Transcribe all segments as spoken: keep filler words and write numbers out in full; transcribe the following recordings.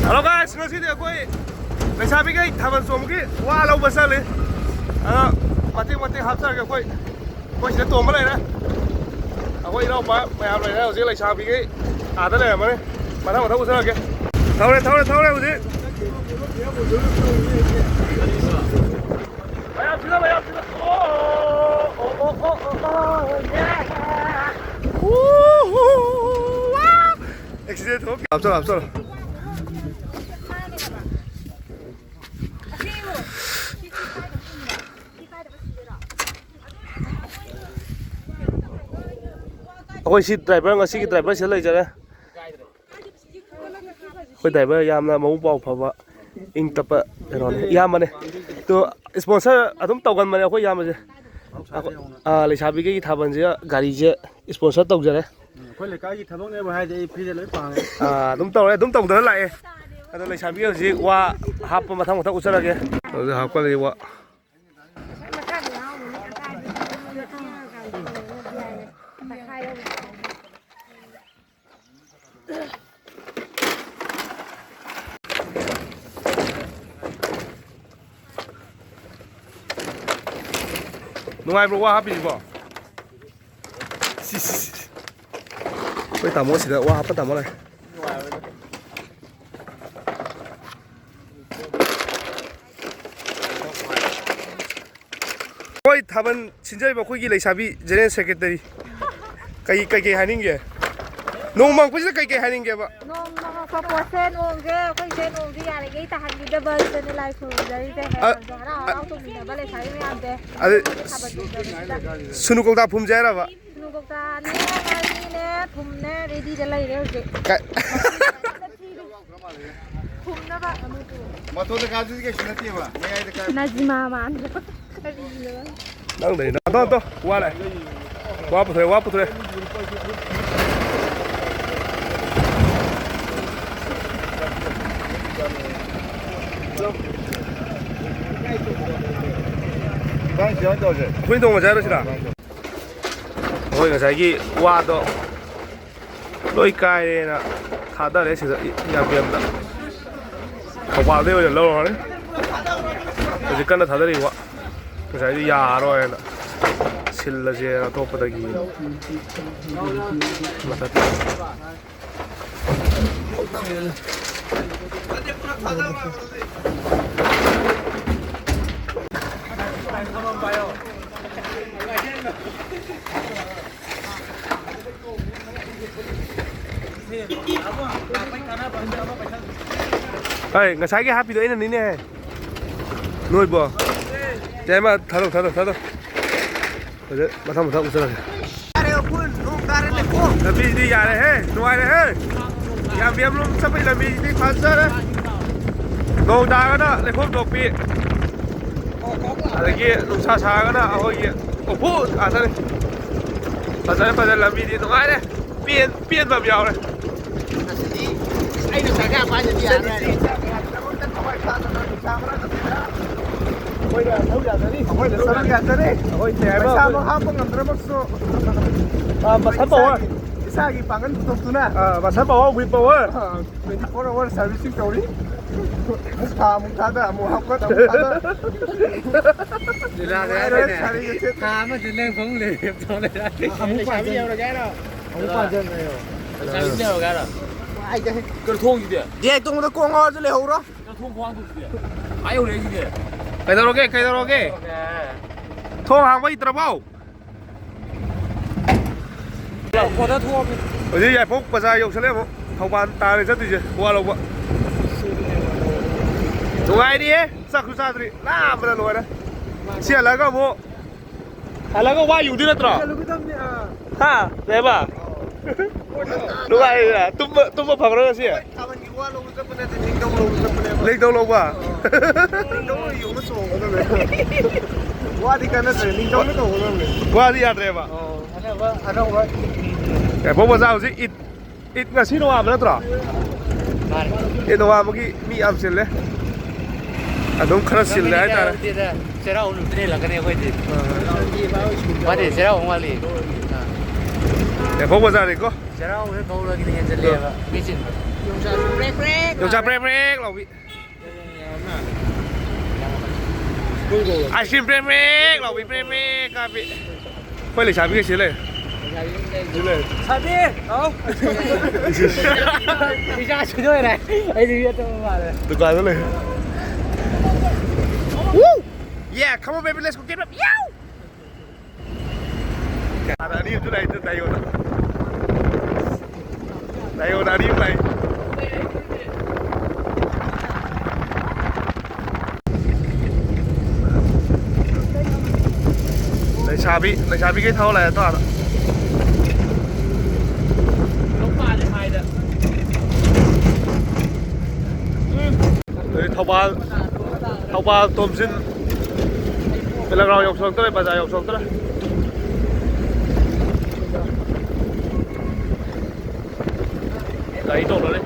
Hello guys, ꯉꯁꯤꯗꯤ ꯑꯩꯈꯣꯏ ꯂꯩꯁꯥꯕꯤꯈꯩ ꯊꯥꯕꯜ ꯆꯣꯡꯕꯒꯤ ꯋꯥ ꯂꯧꯕ ꯆꯠꯂꯤ꯫ ꯑꯗꯣ ꯃꯇꯦꯛ ꯃꯇꯦꯛ ꯍꯥꯞꯆꯔꯒꯦ꯫ ꯑꯩꯈꯣꯏ ꯑꯩꯈꯣꯏ ꯁꯤꯗ ꯇꯣꯡꯕ ꯂꯩꯔꯦ꯫ ꯑꯩꯈꯣꯏ ꯏꯅꯥꯎꯄꯥ ꯃꯌꯥꯝ ꯂꯩꯔꯦ꯫ ꯍꯧꯖꯤꯛ ꯂꯩꯁꯥꯕꯤꯈꯩ ꯑꯥꯗ ꯂꯩꯔꯝꯃꯅꯤ꯫ ꯃꯊꯪ ꯃꯊꯪ ꯎꯠꯆꯔꯛꯀꯦ꯫ ꯊꯧꯔꯦ, ꯊꯧꯔꯦ, ꯊꯧꯔꯦ ꯍꯧꯖꯤꯛ꯫ ꯃꯌꯥꯝ ꯁꯤꯗ, ꯃꯌꯥꯝ ꯁꯤꯗ꯫ ꯑꯣ, ꯑꯣ, ꯑꯣ, ꯑꯣ, ꯑꯣ, ꯑꯣ, ꯌꯦ꯫ ꯎ, ꯎ, ꯎ, ꯋꯥ꯫ ꯑꯦꯛꯁꯤꯗꯦꯟ ꯊꯣꯛ-, ꯍꯥꯞꯆꯜꯂꯣ, ꯍꯥꯞꯆꯜꯂꯣ꯫ ꯑꯩꯈꯣꯏ ꯁꯤ ꯗ꯭ꯔꯥꯏꯚꯔ, ꯉꯁꯤꯒꯤ ꯗ꯭ꯔꯥꯏꯚꯔ ꯁꯤꯗ ꯂꯩꯖꯔꯦ꯫ ꯑꯩꯈꯣꯏ ꯗ꯭ꯔꯥꯏꯚꯔ ꯌꯥꯝꯅ ꯃꯕꯨꯛ ꯃꯄꯥꯎ ꯐꯕ, ꯏꯪ ꯇꯞꯄ ꯀꯩꯅꯣꯅꯦ, ꯏꯌꯥꯝꯕꯅꯦ꯫ ꯑꯗꯣ ꯏꯁꯄꯣꯟꯁꯔ ꯑꯗꯨꯝ ꯇꯧꯒꯟꯕꯅꯦ ꯑꯩꯈꯣꯏ ꯏꯌꯥꯝꯕꯁꯦ꯫ ꯑꯥ, ꯂꯩꯁꯥꯕꯤꯈꯩꯒꯤ ꯊꯥꯕꯜꯁꯤꯗ ꯒꯥꯔꯤꯁꯦ ꯏꯁꯄꯣꯟꯁꯔ ꯇꯧꯖꯔꯦ꯫ ꯎꯝ, ꯑꯩꯈꯣꯏ ꯂꯩꯀꯥꯏꯒꯤ ꯊꯕꯛꯅꯦꯕꯨ ꯍꯥꯏꯔꯗꯤ ꯑꯩ ꯐ꯭ꯔꯤꯗ ꯂꯣꯏ ꯄꯥꯡꯉꯦ꯫ ꯑꯥ, ꯑꯗꯨꯝ ꯇꯧꯔꯦ, ꯑꯗꯨꯝ ꯇꯧꯗꯅ ꯂꯥꯛꯑꯦ꯫ ꯑꯗꯣ ꯂꯩꯁꯥꯕꯤ ꯍꯧꯖꯤꯛ ꯋꯥ ꯍꯥꯞꯄ ꯃꯊꯪ ꯃꯊꯪ ꯎꯠꯆꯔꯒꯦ꯫ ꯍꯧꯖꯤꯛ ꯍꯥꯞꯀꯠꯂꯛꯏ ꯋꯥ꯫ ꯅꯨꯡꯉꯥꯏꯕ꯭ꯔꯣ ꯋꯥ ꯍꯥꯞꯄꯤꯁꯤꯕꯣ? ꯁꯤ, ꯁꯤ, ꯁꯤ, ꯁꯤ꯫ ꯑꯩꯈꯣꯏ ꯇꯥꯃꯣ ꯁꯤꯗ ꯋꯥ ꯍꯥꯞꯄ ꯇꯥꯃꯣ ꯂꯩ꯫ ꯍꯣꯏ, ꯊꯥꯕꯜ ꯁꯤꯟꯖꯔꯤꯕ ꯑꯩꯈꯣꯏꯒꯤ ꯂꯩꯁꯥꯕꯤ ꯖꯦꯅꯦꯔꯦꯜ ꯁꯦꯀ꯭ꯔꯦꯇꯔꯤ꯫ ꯀꯩ, ꯀꯩ, ꯀꯩ ꯍꯥꯏꯅꯤꯡꯒꯦ? ꯅꯣꯡ ꯃꯪꯉꯛꯄꯁꯤꯗ ꯀꯩ, ꯀꯩ ꯍꯥꯏꯅꯤꯡꯒꯦꯕ? ꯅꯣꯡ ꯃꯪꯉꯛꯄ ꯄꯣꯠꯁꯦ, ꯅꯣꯡꯁꯦ, ꯑꯩꯈꯣꯏꯁꯦ ꯅꯣꯡꯁꯦ ꯌꯥꯔꯤꯈꯩ ꯇꯥꯍꯟꯕꯤꯗꯕꯁꯤꯗꯅꯦ ꯂꯥꯏ ꯈꯨꯔꯨꯝꯖꯔꯤꯁꯦ꯫ ꯑ, ꯃꯌꯥꯝꯁꯨ ꯍꯔꯥꯎ ꯍꯔꯥꯎ ꯇꯧꯃꯤꯟꯅꯕ ꯂꯩꯁꯥꯕꯤ ꯃꯌꯥꯝꯁꯦ꯫ ꯑꯗꯨ ꯊꯥꯕꯜ ꯆꯣꯡꯖꯕꯁꯤꯗ꯫ ꯁꯨꯅꯨ ꯀꯧꯇꯥ ꯐꯨꯝꯁꯦ ꯍꯥꯏꯔꯕ? ꯁꯨꯅꯨ ꯀꯧꯇꯥꯅꯦ, ꯉꯥꯔꯤꯅꯦ, ꯊꯨꯝꯅꯦ, ꯔꯦꯗꯤꯗ ꯂꯩꯔꯦ ꯍꯧꯖꯤꯛ꯫ ꯀ- ꯈꯨꯝꯅꯕ꯫ ꯃꯇꯣꯟꯗ ꯀꯥꯕꯗꯨꯗꯤ ꯀꯩꯁꯨ ꯅꯠꯇꯦꯕ, ꯃꯌꯥꯏꯗ ꯀꯥꯕ꯫ ꯅꯖꯤꯃꯥ ꯃꯥꯟꯗ꯭ꯔꯣ? ꯀꯔꯤꯅꯣ? ꯅꯪꯗꯅꯤ, ꯅꯪ꯫ ꯑꯗꯣ, ꯑꯗꯣ, ꯋꯥ ꯂꯥꯛꯑꯦ꯫ ꯋꯥ ꯄꯨꯊꯣꯔꯛꯑꯦ, ꯋꯥ ꯄꯨꯊꯣꯔꯛꯑꯦ꯫ ꯏꯕꯥꯅꯤ ꯁꯤꯗ ꯑꯣꯏꯅ ꯇꯧꯔꯁꯦ꯫ ꯑꯩꯈꯣꯏ ꯇꯣꯡꯉꯁꯦ ꯍꯥꯏꯔꯣ ꯁꯤꯗ? ꯑꯩꯈꯣꯏ ꯉꯁꯥꯏꯒꯤ ꯋꯥꯗꯣ ꯂꯣꯏ ꯀꯥꯏꯔꯦꯅ ꯊꯥꯗꯔꯦ ꯁꯤꯗ ꯏ-, ꯌꯥꯝꯕꯦꯝꯗ꯫ ꯊꯧꯕꯥꯜꯗꯩ ꯑꯣꯏꯅ ꯂꯧꯔꯨꯔꯅꯤ꯫ ꯍꯧꯖꯤꯛ ꯀꯟꯅ ꯊꯥꯗꯔꯤꯕ꯫ ꯉꯁꯥꯏꯗꯤ ꯌꯥꯔꯣꯏꯅ ꯁꯤꯜꯂꯁꯦꯅ ꯑꯇꯣꯞꯄꯗꯒꯤ ꯃꯊꯛꯇ꯫ ꯑꯩ ꯉꯁꯥꯏꯒꯤ ꯍꯥꯞꯄꯤꯗꯣ ꯑꯩꯅꯅꯤꯅꯦ꯫ ꯅꯣꯏꯕꯣ꯫ ꯌꯥꯏꯃ, ꯊꯥꯗꯧ, ꯊꯥꯗꯧ, ꯊꯥꯗꯧ꯫ ꯐꯖ-, ꯃꯊꯪ ꯃꯊꯪ ꯎꯠꯆꯔꯒꯦ꯫ ꯌꯥꯔꯦ, ꯑꯩꯈꯣꯏ ꯅꯣꯡ ꯇꯥꯔꯦ, ꯂꯩꯈꯣꯝ꯫ ꯂꯝꯕꯤꯁꯤꯗꯤ ꯌꯥꯔꯦꯍꯦ, ꯅꯨꯡꯉꯥꯏꯔꯦꯍꯦ꯫ ꯌꯥꯝ ꯌꯥꯝꯂꯣꯝ ꯆꯠꯄꯒꯤ ꯂꯝꯕꯤꯁꯤꯗꯤ ꯐꯖꯔꯦ꯫ ꯅꯣꯡ ꯇꯥꯔꯒꯅ ꯂꯩꯈꯣꯝ ꯊꯣꯛꯄꯤ꯫ ꯑꯗꯒꯤ ꯅꯨꯡꯁꯥ ꯁꯥꯔꯒꯅ ꯑꯩꯈꯣꯏꯒꯤ ꯎꯐꯨꯟ ꯉꯥꯛꯇꯅꯤ꯫ ꯐꯖꯔꯦ, ꯐꯖꯔꯦ, ꯂꯝꯕꯤꯗꯤ ꯅꯨꯡꯉꯥꯏꯔꯦ꯫ ꯄꯦꯟ-, ꯄꯦꯟꯕ ꯑꯃ ꯌꯥꯎꯔꯦ꯫ ꯑꯁꯤꯗꯤ ꯑꯩꯅ ꯆꯥꯛ ꯌꯥꯝ ꯄꯥꯏꯗꯗꯤ ꯌꯥꯔꯔꯣꯏ꯫ ꯑꯩꯈꯣꯏꯅ ꯁꯔꯨꯛ ꯌꯥꯖꯔꯤ꯫ ꯑꯩꯈꯣꯏꯅ ꯁꯔꯨꯛ ꯌꯥꯖꯔꯤ꯫ ꯑꯩꯈꯣꯏ ꯀꯩ ꯍꯥꯏꯕ? ꯄꯩꯁꯥꯃꯛ ꯍꯥꯞꯄ ꯉꯝꯗ꯭ꯔꯃꯛꯁꯨ ꯑꯥ, muscle power꯫ ꯏꯁꯥꯒꯤ, ꯏꯁꯥꯒꯤ ꯄꯥꯡꯒꯜ ꯄꯨꯊꯣꯛꯇꯨꯅ ꯑꯥ, muscle power, will power꯫ Ah, twenty four hour servicing ꯇꯧꯔꯤ꯫ ꯑꯃꯨꯛ ꯊꯥ, ꯑꯃꯨꯛ ꯊꯥꯗ, ꯑꯃꯨꯛ ꯍꯥꯞꯀꯠ, ꯑꯃꯨꯛ ꯊꯥꯗ꯫ ꯂꯤꯂꯥ ꯅꯨꯡꯉꯥꯏꯔꯦ, ꯂꯩꯔꯦꯅꯦ꯫ ꯁꯥꯔꯤ ꯉꯁꯤ꯫ ꯊꯥ ꯑꯃꯗꯤ ꯂꯦꯡ ꯐꯃꯨꯡ ꯂꯩꯔꯦ꯫ ꯑꯃꯨꯛ ꯄꯥꯖꯟ-, ꯑꯃꯨꯛ ꯄꯥꯖꯟ꯫ ꯂꯩꯁꯥꯕꯤ ꯂꯩꯍꯧꯔꯒꯦ ꯍꯥꯏꯔꯣ? ꯀꯩꯅꯣ ꯊꯣꯡꯁꯤꯗꯤ? ꯗꯦ ꯇꯣꯡꯕꯗ ꯀꯣꯡ ꯉꯥꯎꯔꯁꯨ ꯂꯩꯍꯧꯔꯣ꯫ ꯀꯩꯅꯣ ꯊꯣꯡ ꯈ꯭ꯋꯥꯡ ꯊꯣꯡꯁꯤꯗꯤ? ꯑꯥ ꯌꯧꯔꯛꯑꯦ ꯁꯤꯗꯤ꯫ ꯀꯩꯗꯧꯔꯒꯦ? ꯀꯩꯗꯧꯔꯒꯦ? ꯊꯣꯡ ꯍꯥꯡꯕ ꯍꯩꯇ꯭ꯔꯕꯣ? ꯑꯣꯗꯔ ꯊꯣꯛꯑꯕꯅꯤ꯫ ꯍꯧꯖꯤꯛ ꯌꯥꯏꯐꯧ ꯕꯖꯥꯔ ꯌꯧꯁꯜꯂꯦ ꯑꯃꯨꯛ꯫ ꯊꯧꯕꯥꯜ ꯇꯥꯔꯦ ꯆꯠꯇꯣꯏꯁꯦ ꯋꯥ ꯂꯧꯕ꯫ ꯅꯨꯡꯉꯥꯏꯔꯤꯌꯦ꯫ ꯆꯥꯛꯁꯨ ꯆꯥꯗ꯭ꯔꯤ꯫ ꯂꯥꯝꯕꯅ ꯂꯣꯏꯔꯦ꯫ ꯁꯤ ꯍꯜꯂꯛꯑꯒ ꯑꯃꯨꯛ ꯍꯜꯂꯒ ꯋꯥ ꯌꯨꯗꯤ ꯅꯠꯇ꯭ꯔꯣ? ꯆꯠꯂꯨꯒꯗꯕꯅꯤ, ꯑꯥ꯫ ꯍꯥ? ꯀꯩ ꯍꯥꯏꯕ? ꯅꯨꯡꯉꯥꯏꯔꯤꯔꯥ? ꯇꯨꯝꯕ, ꯇꯨꯝꯕ ꯐꯪꯉꯔꯣꯏ ꯉꯁꯤ? ꯊꯥꯕꯜꯒꯤ ꯋꯥ ꯂꯧꯕ ꯆꯠꯄ ꯅꯠꯇꯦ, ꯅꯤꯡꯊꯧ ꯂꯧꯕ ꯆꯠꯄꯅꯦꯕ꯫ ꯅꯤꯡꯊꯧ ꯂꯧꯕ? ꯑꯥ꯫ ꯅꯤꯡꯊꯧꯅ ꯌꯣꯜꯂ ꯆꯣꯡꯒꯗꯕꯅꯦ꯫ ꯋꯥꯗꯤ ꯀꯥꯟꯅꯗ꯭ꯔꯦ, ꯅꯤꯡꯊꯧꯅ ꯇꯧꯒꯗꯕꯅꯦ꯫ ꯋꯥꯗꯤ ꯌꯥꯗ꯭ꯔꯦꯕ? ꯑꯣ, ꯑꯅꯧꯕ, ꯑꯅꯧꯕ꯫ ꯑꯦ, ꯕꯣꯕꯣꯆꯥ ꯍꯧꯖꯤꯛ ꯏꯠ ꯏꯠ ꯉꯁꯤ ꯅꯣꯡꯉꯥꯟꯕ ꯅꯠꯇ꯭ꯔꯣ? ꯃꯥꯅꯦ꯫ ꯏꯠ ꯅꯣꯡꯉꯥꯟꯕꯒꯤ ꯃꯤ ꯌꯥꯝ ꯆꯤꯜꯂꯦ꯫ ꯑꯗꯨꯝ ꯈꯔ ꯆꯤꯜꯂꯦ ꯍꯥꯏꯇꯥꯔꯦ꯫ ꯅꯠꯇꯦꯗ, ꯆꯩꯔꯥꯎ ꯅꯨꯃꯤꯠꯇ ꯍꯦꯜꯂꯛꯀꯅꯤ ꯑꯩꯈꯣꯏꯗꯤ꯫ ꯑꯥ꯫ ꯋꯥꯠꯂꯤ, ꯆꯩꯔꯥꯎ ꯑꯃꯨꯛ ꯋꯥꯠꯂꯤ꯫ ꯑꯥ꯫ ꯌꯥꯏꯐꯧ ꯕꯖꯥꯔꯅꯤꯀꯣ? ꯆꯩꯔꯥꯎꯗ ꯊꯣꯛꯂꯒꯤꯅ ꯍꯦꯟꯖꯜꯂꯦꯕ ꯃꯤ ꯆꯤꯟꯕ꯫ ꯌꯣꯡꯆꯥꯛꯁꯨ ꯄ꯭ꯔꯦꯛ ꯄ꯭ꯔꯦꯛ ꯌꯣꯡꯆꯥꯛ ꯂꯥꯎꯔꯦ꯫ ꯄ꯭ꯔꯦꯛ ꯄ꯭ꯔꯦꯛ ꯂꯥꯎꯕꯤ꯫ ꯑꯥꯏꯁ ꯀ꯭ꯔꯤꯝ ꯄ꯭ꯔꯦꯛ ꯄ꯭ꯔꯦꯛ ꯂꯥꯎꯕꯤ ꯄ꯭ꯔꯦꯛ ꯄ꯭ꯔꯦꯛ ꯀꯥꯕꯤ꯫ ꯑꯩꯈꯣꯏ ꯂꯩꯁꯥꯕꯤꯈꯩ ꯁꯤ ꯂꯩ꯫ ꯁꯤ ꯂꯩ꯫ ꯁꯥꯕꯤ! ꯑꯧ! ꯏꯁ, ꯏꯁ꯫ ꯏꯆꯥ ꯁꯤꯗꯣꯏꯔꯦ꯫ ꯑꯩꯗꯤ ꯃꯤ ꯑꯇꯣꯞꯄ ꯃꯥꯜꯂꯦ꯫ ꯗꯨꯀꯥꯟꯗ ꯂꯩ꯫ Woo! Yeah, come on, baby, let's go get up. Yow! ꯑꯅꯤ ꯑꯃꯁꯨ ꯂꯥꯛꯏ, ꯗꯥꯏꯌꯣꯗ꯫ ꯗꯥꯏꯌꯣꯗ ꯑꯅꯤ ꯑꯃ ꯂꯥꯛꯏ꯫ ꯂꯩꯁꯥꯕꯤ, ꯂꯩꯁꯥꯕꯤꯈꯩ ꯊꯧ ꯂꯥꯛꯑꯦ ꯇꯣ ꯑꯥꯗ꯫ ꯑꯗꯩ ꯊꯧꯕꯥꯜ, ꯊꯧꯕꯥꯜ ꯇꯣꯝꯖꯤꯟ ꯄꯦꯂꯒ꯭ꯔꯥꯎꯟ ꯌꯧꯁꯜꯂꯛꯇꯣꯔꯦ, ꯕꯖꯥꯔ ꯌꯧꯁꯜꯂꯛꯇꯣꯔꯦ꯫ ꯒꯥꯔꯤ ꯇꯣꯡꯗꯣꯔꯦ꯫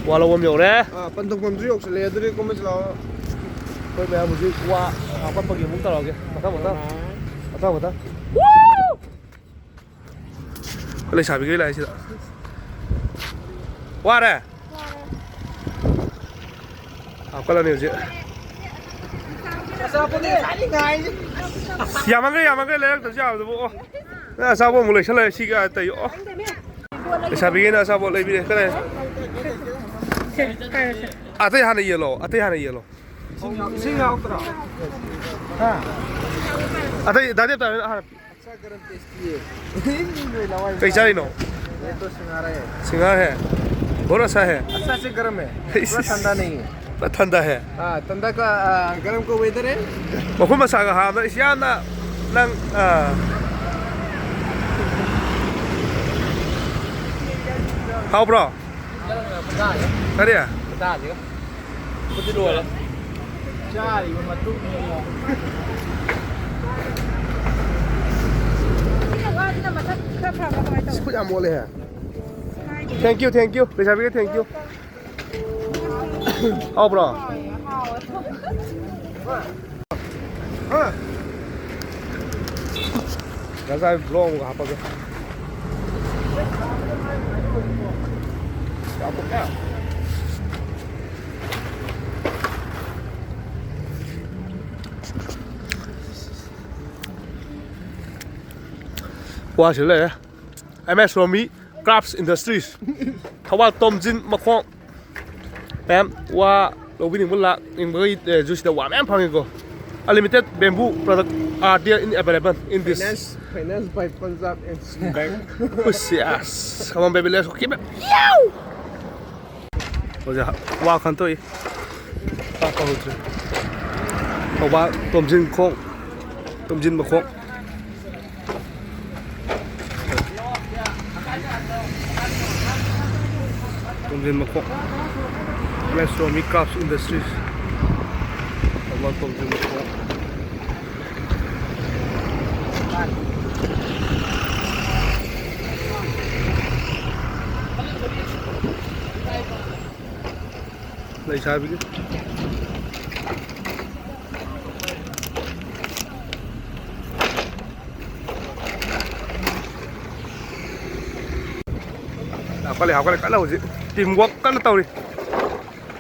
ꯋꯥ ꯂꯧꯕꯝ ꯌꯧꯔꯦ꯫ ꯑꯥ, ꯄꯟꯊꯨꯡꯐꯝꯁꯨ ꯌꯧꯁꯜꯂꯛꯑꯦ꯫ ꯑꯗꯨꯗꯤ ꯀꯨꯝꯃꯁꯤ ꯂꯥꯛꯑꯣ꯫ ꯑꯩꯈꯣꯏ ꯃꯌꯥꯝ ꯍꯧꯖꯤꯛ ꯋꯥ ꯍꯥꯞꯀꯠꯄꯒꯤ ꯑꯃꯨꯛ ꯇꯧꯔꯛꯑꯒꯦ꯫ ꯃꯊꯪ, ꯃꯊꯪ꯫ ꯃꯊꯪ, ꯃꯊꯪ꯫ ꯂꯩꯁꯥꯕꯤꯈꯩ ꯂꯥꯛꯏꯁꯤꯗ꯫ ꯋꯥꯔꯦ? ꯍꯥꯞꯀꯠꯂꯅꯤ ꯍꯧꯖꯤꯛ꯫ ꯑꯆꯥꯄꯣꯠꯅꯦ ꯆꯥꯅꯤꯡꯉꯥꯏ꯫ ꯌꯥꯝꯃꯟꯈ꯭ꯔꯦ, ꯌꯥꯝꯃꯟꯈ꯭ꯔꯦ, ꯂꯩꯔꯛꯇꯁꯨ ꯌꯥꯕꯗꯨꯕꯨ꯫ ꯑꯣ꯫ ꯅꯪ ꯑꯆꯥꯄꯣꯠ ꯑꯃꯨꯛ ꯂꯩꯁꯜꯂꯛꯑꯦ, ꯁꯤꯒ ꯇꯩ-, ꯑꯣ꯫ ꯂꯩꯁꯥꯕꯤꯈꯩꯅ ꯑꯆꯥꯄꯣꯠ ꯂꯩꯕꯤꯔꯦ꯫ ꯀꯗꯥꯏ? ꯑꯇꯩ ꯍꯥꯟꯅ ꯌꯦꯜꯂꯣ, ꯑꯇꯩ ꯍꯥꯟꯅ ꯌꯦꯜꯂꯣ꯫ ꯏꯁꯤꯡ ꯌꯥꯎ-, ꯏꯁꯤꯡ ꯌꯥꯎꯗ꯭ꯔꯣ? ꯍꯥ? ꯑꯇꯩ ꯗꯥꯗꯤ ꯑꯝꯇ ꯍꯥꯟꯅ ꯄꯤ-, अच्छा गरम टेस्टी है। ꯀꯩ ꯆꯥꯔꯤꯅꯣ? ये तो सिंघाड़ा है। सिंघाड़ा है। बहुत अच्छा है। अच्छा से गरम है। पूरा ठंडा नहीं है। पूरा ठंडा है। हाँ, ठंडा का, आ, गरम का वेदर है। ꯃꯈꯨꯠ ꯃꯁꯥꯒ ꯍꯥꯝꯗ ꯏꯁ ꯌꯥꯝꯅ ꯅꯪ, ꯑ, ꯍꯥꯎꯕ꯭ꯔꯣ? ꯀꯔꯤ? ꯈꯨꯗꯤ ꯂꯣꯏꯔꯦ꯫ ꯆꯥꯔꯤꯕ ꯃꯇꯨꯡ ꯁꯤꯅ ꯋꯥꯁꯤꯅ ꯃꯁꯛ ꯈꯔ ꯐꯕ꯭ꯔꯥ ꯀꯃꯥꯏꯅ ꯇꯧꯋꯤ? ꯈꯨꯠ ꯌꯥꯝ ꯃꯣꯠꯂꯦꯍꯦ꯫ ꯀꯥꯏꯗꯦ꯫ Thank you, thank you꯫ ꯂꯩꯁꯥꯕꯤꯒ thank you꯫ ꯍꯥꯎꯕ꯭ꯔꯣ? ꯍꯥꯎꯋꯦ꯫ ꯉꯁꯥꯏ vlog ꯑꯃꯒ ꯍꯥꯞꯄꯒꯦ꯫ ꯋꯥꯁꯤ ꯂꯩꯔꯦ꯫ ꯑꯦꯝ ꯑꯦꯁ ꯔꯣꯃꯤ Crafts Industries꯫ ꯊꯧꯕꯥꯜ ꯇꯣꯝꯖꯤꯟ ꯃꯈꯣꯡ꯫ ꯃꯌꯥꯝ ꯋꯥ ꯂꯧꯕꯤꯅꯤꯡꯕ ꯂꯥꯛꯅꯤꯡꯕꯒꯤ, ꯑꯦ, ꯖꯨꯁꯤꯗ ꯋꯥ ꯃꯌꯥꯝ ꯐꯪꯉꯤꯀꯣ꯫ Unlimited bamboo product are there in available in this. Finance, finance by Punjab and Sindh Bank. ꯎꯁ, yes. Come on, baby, let's go. Keep it. ꯌꯥꯎ! ꯍꯧꯖꯤꯛ ꯋꯥ ꯈꯟꯇꯣꯛꯏ꯫ ꯄꯥꯛ ꯐꯪꯍꯧꯗ꯭ꯔꯦ꯫ ꯊꯧꯕꯥꯜ ꯇꯣꯝꯖꯤꯟ ꯈꯣꯡ, ꯇꯣꯝꯖꯤꯟ ꯃꯈꯣꯡ꯫ ꯇꯣꯝꯖꯤꯟ ꯃꯈꯣꯡ꯫ Let's show me Crafts Industries꯫ Thoubal ꯇꯣꯝꯖꯤꯟ ꯃꯈꯣꯡ꯫ ꯂꯩꯁꯥꯕꯤꯒꯤ꯫ ꯍꯥꯞꯀꯠꯂꯦ, ꯍꯥꯞꯀꯠꯂꯦ, ꯀꯟꯅ ꯍꯧꯖꯤꯛ team work ꯀꯟꯅ ꯇꯧꯔꯤ꯫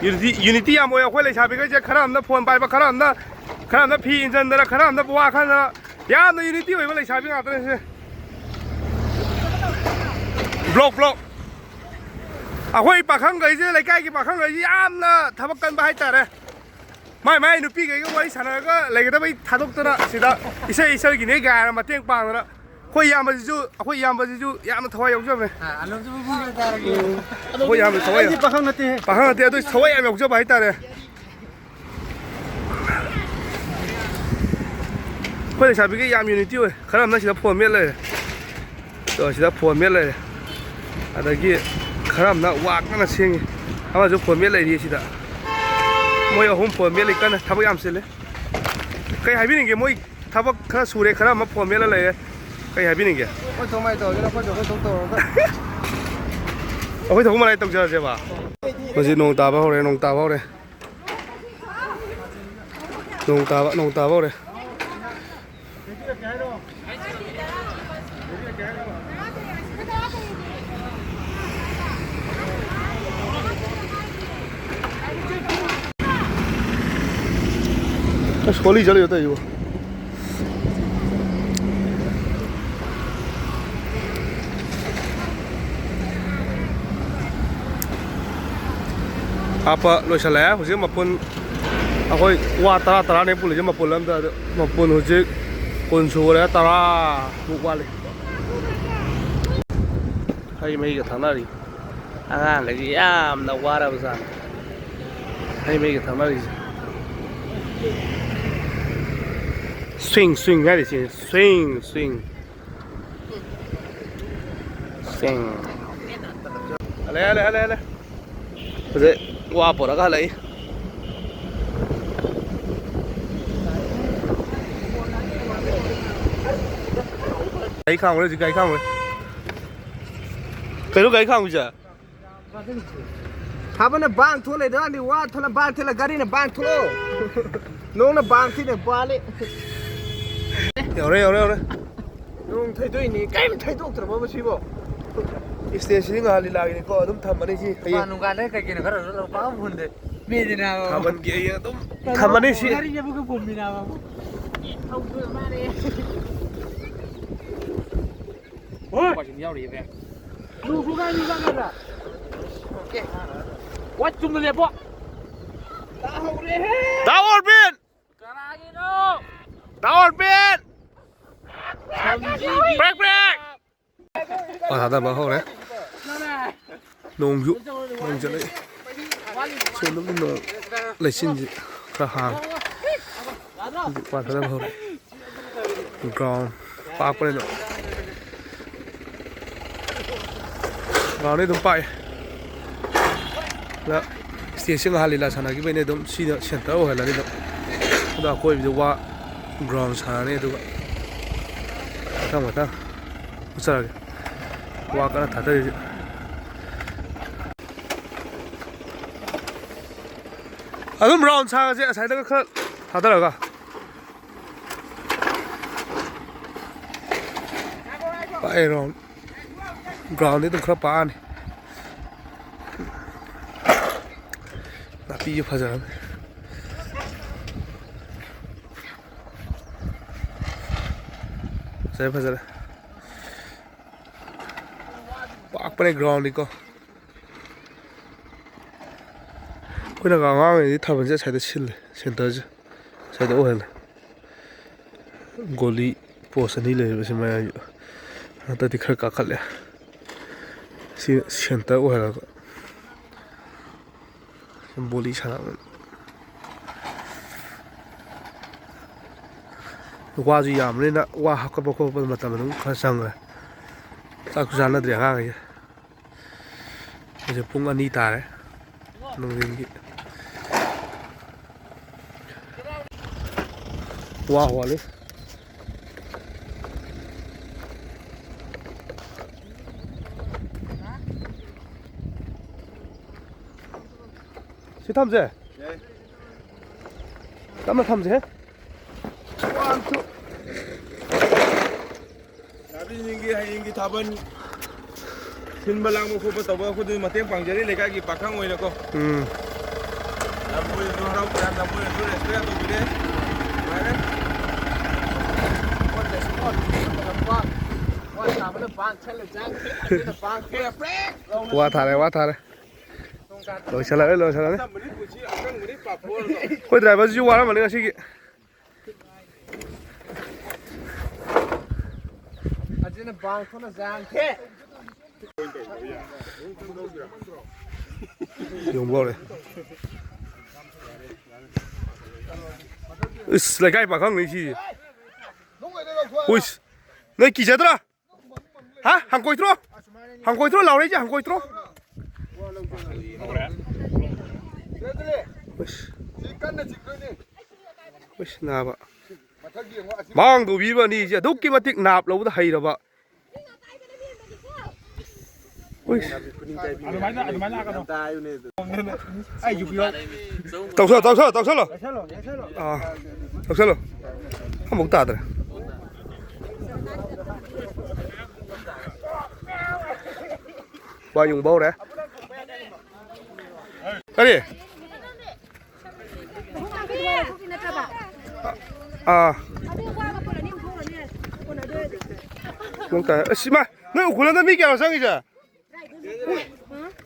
Unity, unity ꯌꯥꯝ ꯑꯣꯏ ꯑꯩꯈꯣꯏ ꯂꯩꯁꯥꯕꯤꯈꯩꯁꯦ꯫ ꯈꯔ ꯑꯃꯅ phone ꯄꯥꯏꯕ, ꯈꯔ ꯑꯃꯅ, ꯈꯔ ꯑꯃꯅ ꯐꯤ ꯏꯟꯁꯤꯟꯗꯅ, ꯈꯔ ꯑꯃꯅ ꯋꯥ ꯈꯟꯗꯅ, ꯌꯥꯝꯅ unity ꯑꯣꯏꯕ ꯂꯩꯁꯥꯕꯤ ꯉꯥꯛꯇꯅꯦ ꯁꯦ꯫ Vlog, vlog꯫ ꯑꯩꯈꯣꯏ ꯄꯥꯈꯪꯈꯩꯁꯦ, ꯂꯩꯀꯥꯏꯒꯤ ꯄꯥꯈꯪꯈꯩꯁꯦ ꯌꯥꯝꯅ ꯊꯕꯛ ꯀꯟꯕ ꯍꯥꯏꯇꯥꯔꯦ꯫ ꯃꯥꯏ ꯃꯥꯏ ꯅꯨꯄꯤꯈꯩꯒ ꯋꯥꯔꯤ ꯁꯥꯟꯅꯔꯒ ꯂꯩꯒꯗꯕꯩ ꯊꯥꯗꯣꯛꯇꯅ ꯁꯤꯗ ꯏꯁꯩ ꯏꯁꯩꯒꯤꯅꯦ ꯀꯥꯏꯅ ꯃꯇꯦꯡ ꯄꯥꯡꯗꯅ ꯑꯩꯈꯣꯏ ꯏꯌꯥꯝꯕꯁꯤꯁꯨ, ꯑꯩꯈꯣꯏ ꯏꯌꯥꯝꯕꯁꯤꯁꯨ ꯌꯥꯝꯅ ꯊꯋꯥꯏ ꯌꯥꯎꯖꯕꯅꯦ꯫ ꯑ, ꯑꯂꯣꯝꯁꯤꯕꯨ ꯄꯨꯡ ꯀꯌꯥ ꯇꯥꯔꯒꯦ? ꯑꯩꯈꯣꯏ ꯏꯌꯥꯝꯕ ꯊꯋꯥꯏ ꯑꯩꯗꯤ ꯄꯥꯈꯪ ꯅꯠꯇꯦꯍꯦ꯫ ꯄꯥꯈꯪ ꯅꯠꯇꯦ, ꯑꯗꯨ ꯊꯋꯥꯏ ꯌꯥꯝ ꯌꯥꯎꯖꯕ ꯍꯥꯏꯇꯥꯔꯦ꯫ ꯑꯩꯈꯣꯏ ꯂꯩꯁꯥꯕꯤꯒꯤ ꯌꯥꯝ unity ꯑꯣꯏ꯫ ꯈꯔ ꯑꯃꯅ ꯁꯤꯗ ꯐꯣꯟ ꯃꯦꯠ ꯂꯩꯔꯦ꯫ ꯑꯗꯣ ꯁꯤꯗ ꯐꯣꯟ ꯃꯦꯠ ꯂꯩꯔꯦ꯫ ꯑꯗꯒꯤ ꯈꯔ ꯑꯃꯅ ꯋꯥ ꯀꯟꯅ ꯁꯦꯝꯃꯤ꯫ ꯑꯃꯁꯨ ꯐꯣꯟ ꯃꯦꯠ ꯂꯩꯔꯤ ꯁꯤꯗ꯫ ꯃꯣꯏ ꯑꯍꯨꯝ ꯐꯣꯟ ꯃꯦꯠꯂꯤ ꯀꯟꯅ, ꯊꯕꯛ ꯌꯥꯝ ꯆꯤꯜꯂꯦ꯫ ꯀꯩ ꯍꯥꯏꯕꯤꯅꯤꯡꯒꯦ? ꯃꯣꯏ ꯊꯕꯛ ꯈꯔ ꯁꯨꯔꯦ, ꯈꯔ ꯑꯃ ꯐꯣꯟ ꯃꯦꯠꯂ ꯂꯩꯔꯦ꯫ ꯀꯩ ꯍꯥꯏꯕꯤꯅꯤꯡꯒꯦ? ꯑꯩꯈꯣꯏ ꯊꯣꯛ ꯃꯥꯏ ꯇꯧꯔꯒꯦ, ꯑꯩꯈꯣꯏ ꯊꯣꯛ, ꯑꯩꯈꯣꯏ ꯊꯣꯛ ꯇꯧꯔꯒ꯫ ꯑꯩꯈꯣꯏ ꯊꯣꯛꯄ ꯃꯥꯏ ꯇꯧꯖꯔꯁꯦꯕ꯫ ꯍꯧꯖꯤꯛ ꯅꯣꯡ ꯇꯥꯕ ꯍꯧꯔꯦ, ꯅꯣꯡ ꯇꯥꯕ ꯍꯧꯔꯦ꯫ ꯅꯣꯡ ꯇꯥꯕ, ꯅꯣꯡ ꯇꯥꯕ ꯍꯧꯔꯦ꯫ ꯑꯁ, ꯍꯣꯂꯤ ꯆꯠꯂꯤꯔꯣ ꯇꯧꯔꯤꯁꯤꯕꯣ? ꯍꯥꯞꯄ ꯂꯣꯏꯁꯤꯜꯂꯛꯑꯦ꯫ ꯍꯧꯖꯤꯛ ꯃꯄꯨꯟ ꯑꯩꯈꯣꯏ ꯋꯥ ꯇꯔꯥ, ꯇꯔꯥꯅꯦ ꯄꯨꯜꯂꯤꯁꯦ ꯃꯄꯨꯟ ꯑꯝꯗ꯫ ꯑꯗꯨ ꯃꯄꯨꯟ ꯍꯧꯖꯤꯛ ꯀꯨꯟ ꯁꯨꯔꯦ, ꯇꯔꯥꯃꯨꯛ ꯋꯥꯠꯂꯤ꯫ ꯍꯩ ꯃꯍꯤꯒ ꯊꯛꯅꯔꯤ꯫ ꯑꯉꯥꯡꯈꯩꯁꯤ ꯌꯥꯝꯅ ꯋꯥꯔꯕ ꯖꯥꯠꯅꯤ꯫ ꯍꯩ ꯃꯍꯤꯒ ꯊꯛꯅꯔꯤꯁꯦ꯫ Swing, swing ꯍꯥꯏꯔꯤꯁꯦ, swing, swing꯫ ꯁꯤꯡ꯫ ꯍꯜꯂꯦ, ꯍꯜꯂꯦ, ꯍꯜꯂꯦ, ꯍꯜꯂꯦ꯫ ꯍꯧꯖꯤꯛ ꯋꯥ ꯄꯨꯔꯒ ꯍꯜꯂꯛꯏ꯫ ꯒꯥꯔꯤ ꯈꯥꯝꯈ꯭ꯔꯦ ꯍꯧꯖꯤꯛ, ꯒꯥꯔꯤ ꯈꯥꯝꯈ꯭ꯔꯦ꯫ ꯀꯩꯅꯣ ꯒꯥꯔꯤ ꯈꯥꯝꯃꯤꯁꯦ? ꯊꯥꯕꯜꯅ ꯕꯥꯡ ꯊꯣꯛꯂꯦꯗ, ꯅꯪꯗꯤ ꯋꯥ ꯊꯣꯛꯂ ꯕꯥꯡ ꯊꯣꯛꯂ ꯒꯥꯔꯤꯅ ꯕꯥꯡ ꯊꯣꯛꯂꯣ꯫ ꯅꯣꯡꯅ ꯕꯥꯡ ꯊꯤꯅ ꯕꯥꯜꯂꯦ꯫ ꯌꯧꯔꯦ, ꯌꯧꯔꯦ, ꯌꯧꯔꯦ꯫ ꯅꯣꯡ ꯊꯩꯗꯣꯛꯏꯅꯤ, ꯀꯔꯤꯝ ꯊꯩꯗꯣꯛꯇ꯭ꯔꯕꯣ ꯃꯁꯤꯕꯣ? Stage ꯁꯤꯗꯤ ꯉꯥꯏꯍꯥꯛ ꯂꯤꯂꯥꯒꯤꯅꯤꯀꯣ, ꯑꯗꯨꯝ ꯊꯝꯃꯅꯤ ꯁꯤ ꯍꯌꯦꯡ꯫ ꯗꯨꯀꯥꯟ ꯅꯨꯡꯀꯥꯟꯗ ꯀꯩ ꯀꯩꯅꯣ ꯈꯔ ꯂꯧꯔ ꯄꯥꯛ ꯍꯨꯟꯗꯦ꯫ ꯃꯤꯗꯤ ꯅꯥꯕ꯫ ꯊꯥꯕꯜꯒꯤ ꯍꯌꯦꯡ ꯑꯗꯨꯝ ꯊꯝꯃꯅꯤ ꯁꯤ꯫ ꯒꯥꯔꯤ ꯆꯦꯟꯕꯒ ꯄꯨꯝꯃꯤ ꯅꯥꯕ꯫ ꯍꯣꯏ꯫ ꯅꯨꯡꯁꯨ ꯀꯥꯏ ꯅꯨꯡꯁꯨ ꯀꯥꯏ꯫ ꯋꯥ ꯆꯨꯝꯅ ꯂꯦꯞꯄꯣ꯫ ꯇꯥꯍꯧꯔꯦꯍꯦ! Down pen! Break, break! ꯄꯥ ꯊꯥꯗꯕ ꯍꯧꯔꯦ꯫ ꯅꯣꯡꯁꯨ ꯅꯣꯡ ꯆꯠꯂꯛꯏ꯫ ꯁꯣꯝꯗꯒꯤ ꯅꯣꯡ ꯂꯩꯆꯤꯟꯁꯤ ꯈꯔ ꯍꯥꯡꯉꯦ꯫ ꯍꯧꯖꯤꯛ ꯄꯥ ꯊꯥꯗꯕ ꯍꯧꯔꯦ꯫ ꯒ꯭ꯔꯥꯎꯟ ꯄꯥꯛꯄꯅꯤꯅ꯫ ꯒ꯭ꯔꯥꯎꯟꯗꯤ ꯑꯗꯨꯝ ꯄꯥꯛꯑꯦ꯫ ꯑꯗ ꯁ꯭ꯇꯦꯖꯁꯤ ꯉꯍꯥꯟ ꯂꯤꯂꯥ ꯁꯥꯟꯅꯈꯤꯕꯩꯅꯦ, ꯑꯗꯨꯝ ꯁꯤꯅ ꯁꯦꯟꯇꯔ ꯑꯣꯏꯍꯜꯂꯅꯤ ꯑꯗꯨꯝ꯫ ꯑꯗꯣ ꯑꯀꯣꯏꯕꯗ ꯋꯥ ꯒ꯭ꯔꯥꯎꯟ ꯁꯥꯟꯅꯅꯤ, ꯑꯗꯨꯒ ꯃꯊꯪ ꯃꯊꯪ ꯎꯠꯆꯔꯒꯦ꯫ ꯋꯥ ꯀꯟꯅ ꯊꯥꯗꯔꯤ ꯍꯧꯖꯤꯛ꯫ ꯑꯗꯨꯝ ꯔꯥꯎꯟ ꯁꯥꯡꯉꯁꯦ, ꯑꯁꯥꯏꯗꯒ ꯈꯔ ꯊꯥꯗꯔꯒ꯫ ꯄꯥꯛꯑꯦ ꯔꯥꯎꯟ꯫ ꯒ꯭ꯔꯥꯎꯟꯗꯤ ꯑꯗꯨꯝ ꯈꯔ ꯄꯥꯛꯑꯅꯤ꯫ ꯅꯥꯄꯤꯁꯨ ꯐꯖꯔꯝꯃꯦ꯫ ꯐꯖꯔꯦ, ꯐꯖꯔꯦ꯫ ꯄꯥꯛꯄꯅꯦ ꯒ꯭ꯔꯥꯎꯟꯗꯤꯀꯣ꯫ ꯑꯩꯈꯣꯏꯅ ꯑꯉꯥꯡ ꯑꯣꯏꯔꯤꯉꯩꯗꯗꯤ ꯊꯥꯕꯜꯁꯦ ꯑꯁ꯭ꯋꯥꯏꯗ ꯁꯤꯜꯂꯦ, ꯁꯦꯟꯇꯔꯁꯦ ꯑꯁ꯭ꯋꯥꯏꯗ ꯑꯣꯏꯍꯜꯂꯦ꯫ ꯒꯣꯂꯤ ꯄꯣꯁ ꯑꯅꯤ ꯂꯩꯔꯤꯕꯁꯤ ꯃꯌꯥꯏꯁꯨ ꯍꯟꯗꯛꯇꯤ ꯈꯔ ꯀꯥꯈꯠꯂꯦ꯫ ꯁꯤ ꯁꯦꯟꯇꯔ ꯑꯣꯏꯍꯜꯂꯒ ꯕꯣꯂꯤ ꯁꯥꯟꯅꯕꯅꯤ꯫ ꯋꯥꯁꯨ ꯌꯥꯝꯕꯅꯤꯅ ꯋꯥ ꯍꯥꯞꯀꯠꯄ ꯈꯣꯠꯄ ꯃꯇꯝ ꯑꯗꯨꯝ ꯈꯔ ꯆꯪꯈ꯭ꯔꯦ꯫ ꯆꯥꯛꯁꯨ ꯆꯥꯅꯗ꯭ꯔꯤ ꯑꯉꯥꯡꯈꯩꯁꯦ꯫ ꯍꯧꯖꯤꯛ ꯄꯨꯡ ꯑꯅꯤ ꯇꯥꯔꯦ ꯅꯨꯡꯊꯤꯟꯒꯤ꯫ ꯋꯥ ꯍꯣꯜꯂꯤ꯫ ꯁꯤ ꯊꯝꯁꯦ꯫ ꯌꯥꯏ꯫ ꯇꯞꯅ ꯊꯝꯁꯦ꯫ One, two. ꯂꯩꯁꯥꯕꯤꯁꯤꯡꯒꯤ ꯍꯌꯦꯡꯒꯤ ꯊꯥꯕꯜ ꯁꯤꯟꯕ ꯂꯥꯡꯕ ꯈꯣꯠꯄ ꯇꯧꯕ ꯑꯩꯈꯣꯏꯗꯁꯨ ꯃꯇꯦꯡ ꯄꯥꯡꯖꯔꯤ, ꯂꯩꯀꯥꯏꯒꯤ ꯄꯥꯈꯪ ꯑꯣꯏꯅꯀꯣ꯫ ꯎꯝ꯫ ꯂꯝꯕꯣꯏꯅꯁꯨ ꯍꯔꯥꯎ ꯇꯌꯥꯝ, ꯂꯝꯕꯣꯏꯅꯁꯨ ꯔꯦꯁꯄꯦꯛ ꯇꯧꯕꯤꯔꯦ꯫ ꯅꯨꯡꯉꯥꯏꯔꯦ꯫ ꯋꯥ ꯊꯥꯔꯦ, ꯋꯥ ꯊꯥꯔꯦ꯫ ꯂꯣꯏꯁꯤꯜꯂꯛꯑꯦ, ꯂꯣꯏꯁꯤꯜꯂꯛꯑꯦ꯫ ꯑꯆꯝꯕꯅꯤ ꯄꯨꯟꯁꯤ, ꯑꯀꯪꯕꯅꯤ ꯄꯥꯐꯣꯔꯗꯣ꯫ ꯑꯩꯈꯣꯏ ꯗ꯭ꯔꯥꯏꯚꯔꯁꯤꯁꯨ ꯋꯥꯔꯝꯃꯅꯤ ꯉꯁꯤꯒꯤ꯫ ꯌꯣꯡꯕꯧꯔꯦ꯫ ꯏꯁ, ꯂꯩꯀꯥꯏ ꯄꯥꯈꯪꯅꯤ ꯁꯤ꯫ ꯎꯏꯁ, ꯅꯣꯏ ꯀꯤꯖꯗ꯭ꯔꯥ? ꯍꯥ? ꯍꯪꯒꯣꯏꯗ꯭ꯔꯣ? ꯍꯪꯒꯣꯏꯗ꯭ꯔꯣ ꯂꯥꯎꯔꯛꯏꯁꯦ? ꯍꯪꯒꯣꯏꯗ꯭ꯔꯣ? ꯎꯏꯁ꯫ ꯎꯏꯁ, ꯅꯥꯕ꯫ ꯃꯥꯡꯗꯧꯕꯤꯕ ꯑꯅꯤꯁꯦ ꯑꯗꯨꯛꯀꯤ ꯃꯇꯤꯛ ꯅꯥꯞ ꯂꯧꯕꯗ ꯍꯩꯔꯕ꯫ ꯎꯏꯁ꯫ ꯑꯗꯨꯃꯥꯏꯅ, ꯑꯗꯨꯃꯥꯏꯅ ꯂꯥꯛꯀꯅꯣ꯫ ꯇꯧꯁꯜꯂꯣ, ꯇꯧꯁꯜꯂꯣ, ꯇꯧꯁꯜꯂꯣ꯫ ꯑꯥ, ꯇꯧꯁꯜꯂꯣ꯫ ꯑꯃꯨꯛ ꯇꯥꯗ꯭ꯔꯦ꯫ ꯋꯥ ꯌꯨꯡꯕ ꯍꯧꯔꯦ꯫ ꯀꯔꯤ? ꯑꯥ꯫ ꯅꯪ ꯇꯥꯏ꯫ ꯑꯁ, ꯏꯃꯥ, ꯅꯣꯏ ꯎꯈ꯭ꯔꯨꯜꯗ ꯃꯤ ꯀꯌꯥꯅꯣ ꯆꯪꯉꯤꯁꯦ?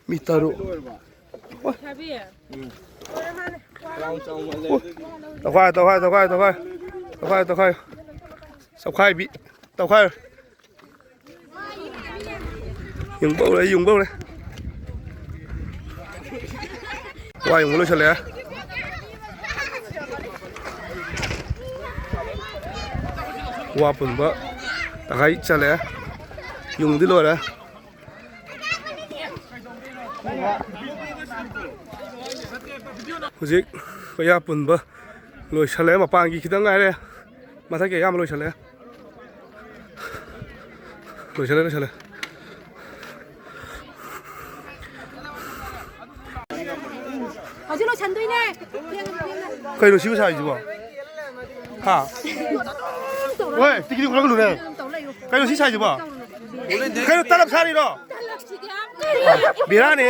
ꯃꯤ ꯇꯔꯨꯛ꯫ ꯇꯧꯈꯥꯏ, ꯇꯧꯈꯥꯏ, ꯇꯧꯈꯥꯏ, ꯇꯧꯈꯥꯏ꯫ ꯇꯧꯈꯥꯏ, ꯇꯧꯈꯥꯏ꯫ ꯆꯞꯈꯥꯏꯕꯤ꯫ ꯇꯧꯈꯥꯏ꯫ ꯌꯨꯡꯕ ꯍꯧꯔꯦ, ꯌꯨꯡꯕ ꯍꯧꯔꯦ꯫ ꯋꯥ ꯌꯨꯡꯕ ꯂꯣꯏꯁꯜꯂꯛꯑꯦ꯫ ꯋꯥ ꯄꯨꯟꯕ ꯇꯪꯈꯥꯏ ꯆꯜꯂꯛꯑꯦ꯫ ꯌꯨꯡꯕꯗꯤ ꯂꯣꯏꯔꯦ꯫ ꯍꯧꯖꯤꯛ ꯄꯩꯌꯥ ꯄꯨꯟꯕ ꯂꯣꯏꯁꯜꯂꯦ꯫ ꯃꯄꯥꯟꯒꯤ ꯈꯤꯇꯪ ꯉꯥꯏꯔꯦ꯫ ꯃꯊꯛꯀꯤ ꯑꯌꯥꯝꯕ ꯂꯣꯏꯁꯜꯂꯦ꯫ ꯂꯣꯏꯁꯜꯂꯦ, ꯂꯣꯏꯁꯜꯂꯦ꯫ ꯍꯧꯖꯤꯛ ꯂꯣꯏꯁꯟꯗꯣꯏꯅꯦ꯫ ꯀꯩꯅꯣ ꯁꯤꯕꯨ ꯁꯥꯏꯁꯤꯕꯣ? ꯍꯥ? ꯇꯧꯔ ꯍꯣꯏ, ꯇꯤꯛ ꯇꯤꯛ ꯈꯔ ꯂꯨꯔꯦ꯫ ꯇꯧ ꯂꯩꯌꯨ꯫ ꯀꯩꯅꯣ ꯁꯤ ꯁꯥꯏꯁꯤꯕꯣ? ꯀꯩꯅꯣ ꯇꯂꯞ ꯁꯥꯔꯤꯔꯣ? ꯕꯦꯔꯥꯅꯦ꯫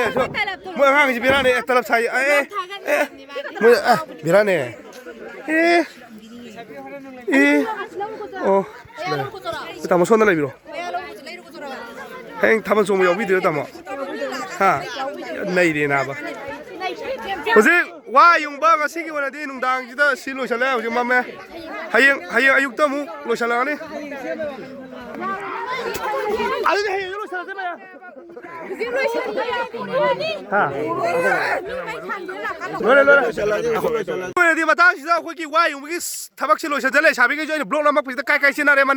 ꯃꯣꯏ ꯑꯉꯥꯡꯁꯤ ꯕꯦꯔꯥꯅꯦ꯫ ꯑꯦ, ꯇꯂꯞ ꯁꯥꯏ꯫ ꯑꯦ, ꯑꯦ, ꯑꯦ, ꯃꯣꯏ, ꯑ, ꯕꯦꯔꯥꯅꯦ꯫ ꯑꯦ, ꯑꯦ, ꯑꯣ, ꯁꯤꯗ꯫ ꯇꯥꯃꯣ ꯁꯣꯝꯗ ꯂꯩꯕꯤꯔꯣ꯫ ꯍꯌꯦꯡ ꯊꯥꯕꯜ ꯆꯣꯡꯕ ꯌꯥꯎꯕꯤꯗꯣꯏꯔꯣ, ꯇꯥꯃꯣ? ꯍꯥ? ꯅꯩꯔꯦ ꯅꯥꯕ꯫ ꯍꯧꯖꯤꯛ ꯋꯥ ꯌꯨꯡꯕ ꯉꯁꯤꯒꯤ ꯑꯣꯏꯅꯗꯤ ꯅꯨꯡꯗꯥꯡꯁꯤꯗ ꯁꯤ ꯂꯣꯏꯁꯜꯂꯦ꯫ ꯍꯧꯖꯤꯛ ꯃꯝꯃꯦ꯫ ꯍꯌꯦꯡ, ꯍꯌꯦꯡ ꯑꯌꯨꯛꯇ ꯑꯃꯨꯛ ꯂꯣꯏꯁꯜꯂꯛꯑꯅꯤ꯫ ꯑꯗꯨꯗꯤ ꯍꯌꯦꯡ ꯂꯣꯏꯁꯤꯜꯂꯁꯦ ꯃꯌꯥꯝ꯫ ꯍꯧꯖꯤꯛ ꯂꯣꯏꯁꯤꯟꯕ ꯌꯥꯏ꯫ ꯍꯥ? ꯃꯤ ꯃꯩ ꯊꯥꯟꯕꯤꯔ ꯂꯥꯛꯀꯅꯨ꯫ ꯂꯣꯏꯔꯦ, ꯂꯣꯏꯔꯦ꯫ ꯂꯣꯏꯁꯤꯜꯂꯁꯦ, ꯂꯣꯏꯁꯤꯜꯂꯁꯦ꯫ ꯂꯣꯏꯔꯗꯤ ꯃꯇꯥꯡꯁꯤꯗ ꯑꯩꯈꯣꯏꯒꯤ ꯋꯥ ꯌꯨꯡꯕꯒꯤ ꯊꯕꯛꯁꯦ ꯂꯣꯏꯁꯤꯟꯖꯜꯂꯦ꯫ ꯂꯩꯁꯥꯕꯤꯈꯩꯁꯨ ꯑꯩꯅ ꯕ꯭ꯂꯣꯛ ꯅꯝꯃꯛꯄꯁꯤꯗ ꯀꯥꯏ ꯀꯥꯏ ꯆꯦꯟꯅꯔꯦ ꯃꯅꯤꯡ